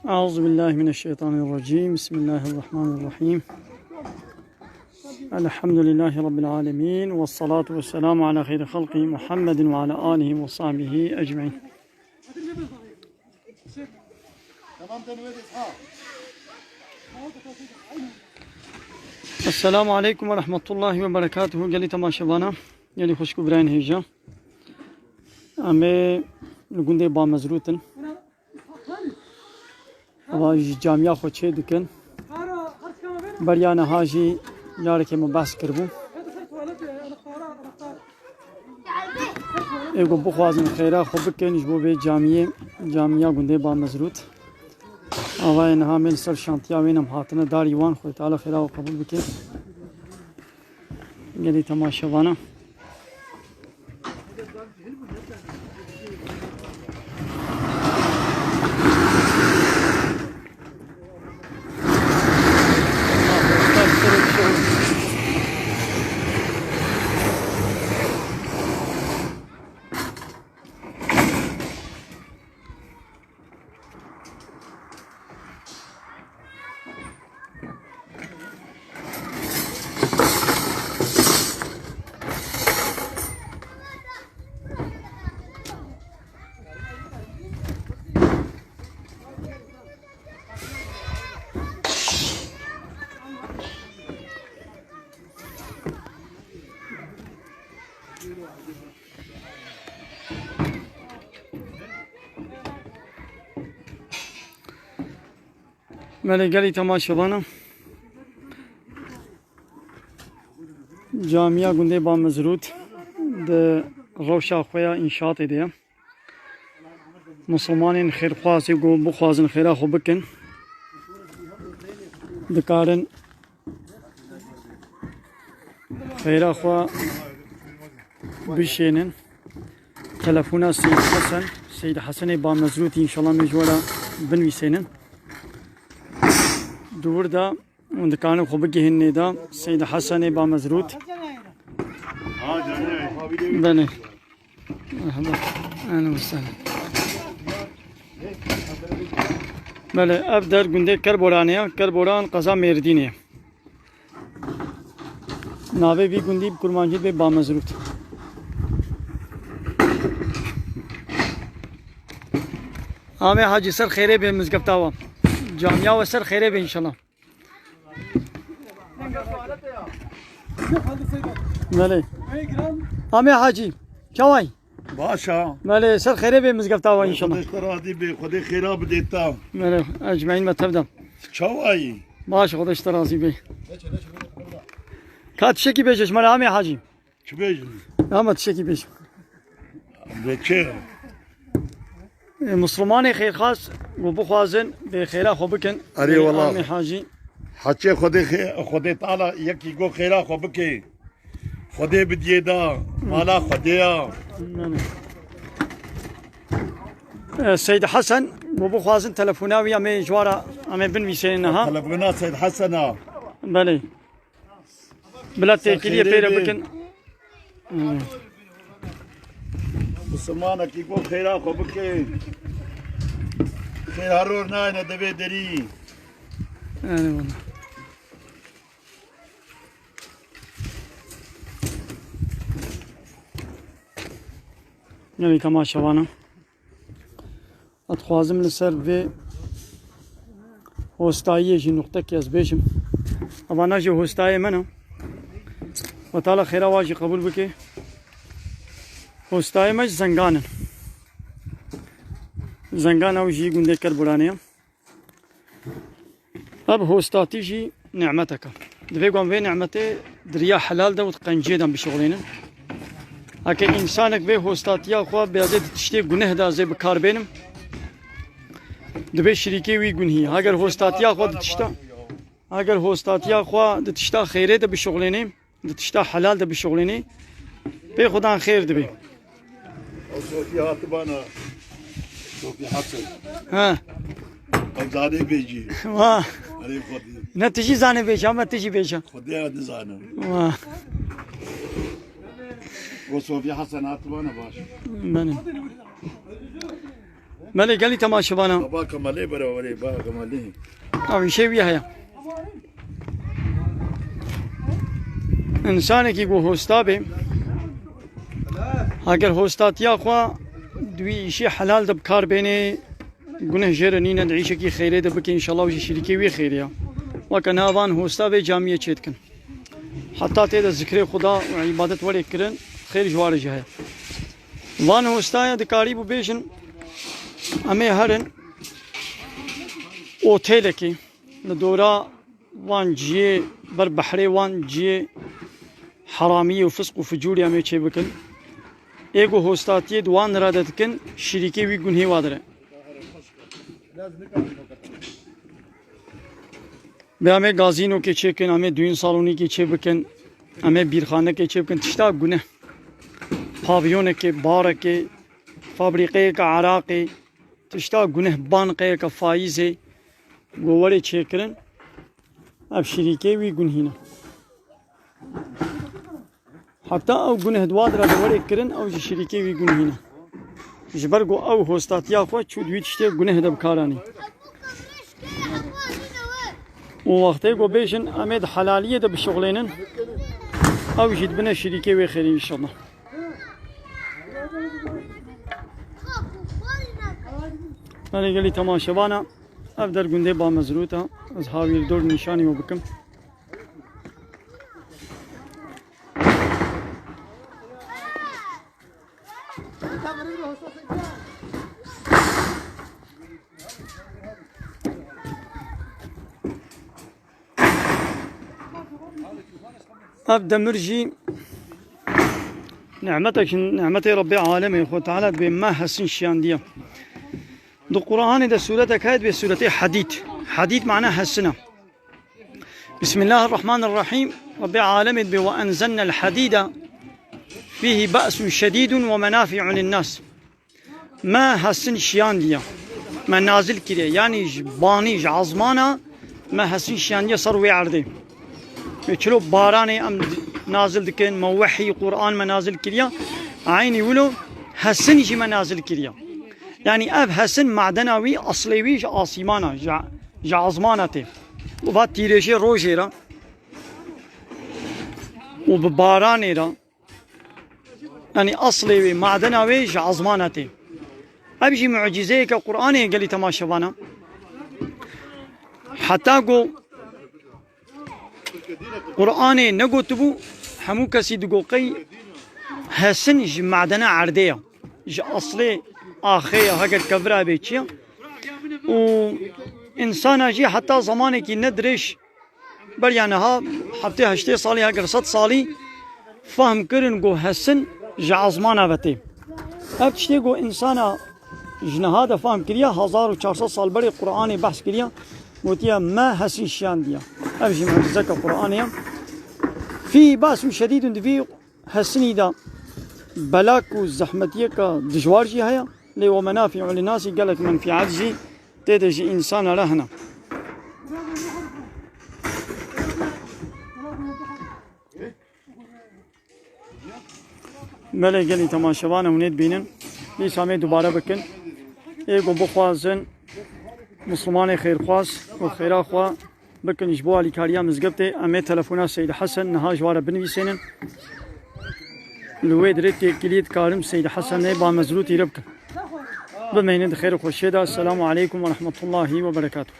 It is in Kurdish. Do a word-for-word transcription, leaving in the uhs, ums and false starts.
أعوذ بالله من الشيطان الرجيم. بسم الله الرحمن الرحيم. الحمد لله رب العالمين. والصلاة والسلام على خير خلقه محمد وعلى آله وصحبه أجمعين. Esselamu aleykum ve rahmetullahi ve berekatuhu. Gelî temaşevana, gelî xwişk û birayên hêja. Em ê li gundê Bamezrût in. Ava ji camiya xwe çê dikin. Beriya niha jî carekê min behs kiribû. Ê ku bixwazin xêra xwe bikin ji bo vê camiyê, camiya gundê Bamezrût. Avayê niha me li ser şantiya wê nem hatine darî wan, Xwedê Teala xêra we qebûl bike. Gelî temaşevana. Belê gelî temaşevana. Camiya gundê Bamezrût di rewşa xwe ya înşaatê de ye. Misilmanên xêrxwaz ê ku bixwazin xêra xwe bikin, dikarin xêra xwe bişênin. Telefona Seyîd Hesen, Seyîd Hesenê Bamezrûtî, înşallah me ji we re binivîsênin. Di wir de hûn dikarin xwe bigihînin nêda Seyîd Hesenê Bamezrût. Belê. Merhaba. Ehlen we sehlen. Belê, ev der gundê Kerboranê ye. Kerboran qeza Mêrdînê ye. Navê vî gundî bi kurmancî dibê Bamezrût. Amê Hacî, ser xêrê bê mizgefta we. Camiya we ser xêrê bê înşallah. Belê. Amê Hacî, çawa yî? Baş a. Belê, ser xêrê bê mizgefta we înşallah. Xwedê ji te razî bê, Xwedê xêra bidê te. Belê, ecmaîn me tev de. Çawa yî? Baş, Xwedê ji te razî bê. Ka tiştekî bêje ji me re Amê Hacî. Çi bêjin? Ama tiştekî bêje. Bê çi? E, Misilmanê xêrxwaz û bixwazin bê xêra xwe bikin. Erê wela. Amê Hacî. Heçê Xwedê xê-, Xwedê Teala yekî go xêra xwe bike. Xwedê bidiyê da, mala Xwedê ya. Yanî. E, Seyîd Hesen, û bixwazin telefona wî em ê ji we re, em ê binivîsênin niha. Telefona Seyîd Hesen a. Belê. Bila têkiliyê pê re bikin. Misilmanekî ku xêra xwe bike. Xêra ror nayne devê derî. Eyvallah. Gelî temaşevana. Ez dixwazim li ser vê hostayiyê jî nuqtekê ez bêjim. Evana jî hostayê me ne. Xwe Teala xêra wan jî qebûl bike. Hostayê me ji Zengan in. Zengan ew jî gundê Kerboranê ye. Ev hostatî jî nimetek e. Divê ku em vê nimetê di riya helal de û di qenciyê de bişuxulînin. Heke însanek vê hostatiya xwe bêze di tiştê guneh de zê bi kar bênim, divê şirîkê wî gunhî. Heger hostatiya xwe di tişta, heger hostatiya xwe di tişta xêrê de bişuxulînî, di tişta helal de bişuxulînî, pê xudan xêr dibê. O Sofî hatibana. Sofî Hesen. Ha. Ew zanê bêjî. Wa. Erê Xwedî. Ne tu jî zanê bêje, ama tu jî bêje. Xwedê ya dizanim. Wa. O Sofî Hesen hatibana baş. Benim. Belê gelî temaşevana. Baba Kemalê bere, were, baba Kemalê. Ev îşê wî heye. Însanekî ku hosta be, heger hostatiya xwe di wî îşê helal de bi kar bênê, guneh jê re nîne, di îşekî xeyrê de bike, înşallah jî şirîkê wî xeyrê ya. Weke niha van hosta vê camiyê çêdikin. Heta tê de zikrê Xuda û îbadet werê kirin, xêr ji wa re jî heye. Van hostaya dikarîbû bêjin, em ê herin otêlekê, li dora van ciyê, ber behrê van ciyê heramiyê û fisq û ficûrê em ê çêbikin. Ê ku hostatiyê di wan re de dikin, şirîkê wî gunhê wa dire. Bê em ê gazînokê çêkin, em ê düğün salonîkê çêbikin, em ê bîrxanekê çêbikin, tişta guneh. Pavyonekê, barekê, fabrîqeyeke eraqê, tişta guneh, banqeyeke faîzê, ku werê çêkirin, ev şirîkê wî gunhî ne. Heta ew guneh di wa de re werê kirin, ew jî şirîkê wî gunhî ne. Ji ber ku ew hostatiya xwe çû di wî tiştê guneh de bi kar anî. Û wextê ku bêjin em ê di helaliyê de bişuxlênin, ew jî dibine şirîkê wê xêrê înşallah. Belê gelî temaşevana, ev der gundê Bamezrût e. Ez hawîrdor nîşanî we bikim. Ev demir jî nimetek, nimetê Rebbê Alemê Xwe Teala dibê me hesin şiyandiye. Di Qur'anê de sûretek heye dibê sûretê Hadîd. Hadîd mana hesin e. Bismillahirrahmanirrahîm. Rebbê Alemê dibê: "Ve enzelnel hadîde fîhî be'sun şedîdun ve menafî'u linnâs." Me hesin şiyandiye. Me nazil kiriye. Yanî ji banî, ji ezmana me hesin şiyandiye ser wê erdê. Wê çilo baranê em nazil dikin, me wehî, Qur'an me nazil kiriye. Eynî wilo hesin jî me nazil kiriye. Yanî ev hesin madena wî, eslê wî ji asîmana, ji, ji ezmana tê. Û va tîrêjê rojê re û bi baranê re, yanî eslê wê, madena wê ji ezmana tê. Ev jî mucîzeyeke Qur'anê ye gelî temaşevana. Heta ku Qur'anê negotibû, hemû kesî digot qey hesin ji madena erdê ye. Ji eslê axê ye, heger kevira bê çi ye. Û însana jî heta zemanekî ne dirêj, beriya niha heftê heştê salî, heger sed salî, fehm kirin ku hesin ji ezmana ve tê. Ev tiştê ku însana ji niha de fehm kiriye, hezar û çar sed sal berê Qur'anê behs kiriye, gotiye me hesin şiyandiye. Ev jî mucîzeke Qur'anê ye. Fî ba'sun şedîdun, di vî hesinî de belak û zehmetiyeke dijwar jî heye. Lê we menafî'u linnasî, gelek menfîat jî tê de ji însana re hene. Belê gelî temaşevan e, hûn ê dibînin. Dîsa em ê dubare bikin. Ê ku bixwazin Mislimanê xêrxwaz û xêra xwe bikin ji bo alîkariya mizgeftê, em ê telefona Seyd Hesen niha ji wa re binivîsênin. Li wê dirê têkilî dikarim Seyd Hesenê Bamezrûtî re bikim. Bimeynin di xêr û xweşiyê de. Esselamu aleykum ve rahmetullahi ve berekatuhu.